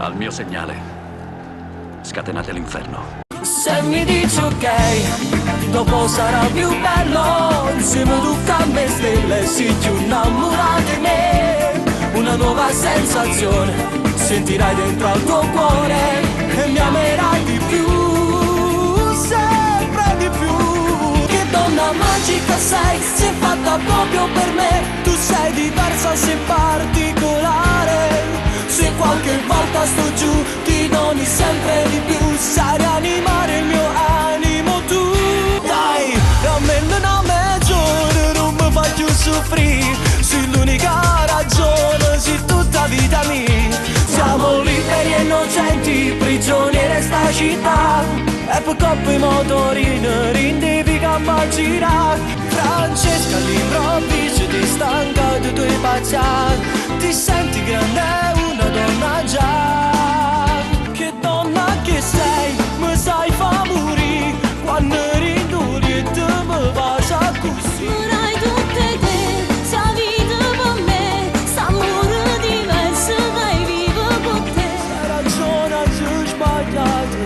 Al mio segnale, scatenate l'inferno. Se mi dici ok, dopo sarà più bello. Insieme tu che stelle, sei più innamorato di me. Una nuova sensazione sentirai dentro al tuo cuore e mi amerai di più, sempre di più. Che donna magica sei, sei fatta proprio per me. Tu sei diversa, sei particolare. Se qualche volta sto giù, ti doni sempre di più. Sai rianimare il mio animo tu. Dai, almeno una mezz'ora non mi fai più soffrire. Sei l'unica ragione, sei tutta vita mia. Siamo liberi e innocenti, prigionieri sta città. E per coppe i motorini, rindevi che girare. Francesca all'improvviso ti stanca di tuoi pazziati. Ti senti grande, una donna già. Che donna che sei, mi sai fa morire. Quando rinduli e te mi passa così. Vorrei tutte te, se la vita per me, st'amore diverso che vivo con te. Hai ragione, ho sbagliato,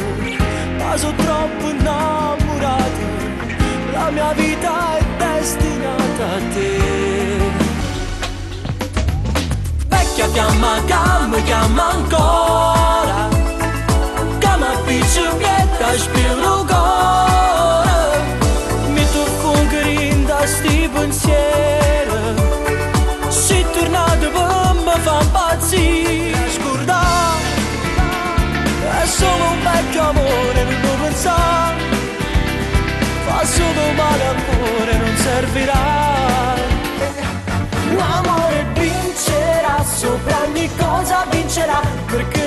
ma sono troppo innamorato. La mia vita è destinata a te. Vecchia fiamma che mi chiama ancora, che mi appiccia pietta spiro cuore. Mi tocco un da sti pensieri. Sei tornato per mi fa impazzire. Scordare è solo un vecchio amore, non lo pensare. Fa solo male al cuore, non servirà. L'amore vincerà, sopra ogni cosa vincerà, perché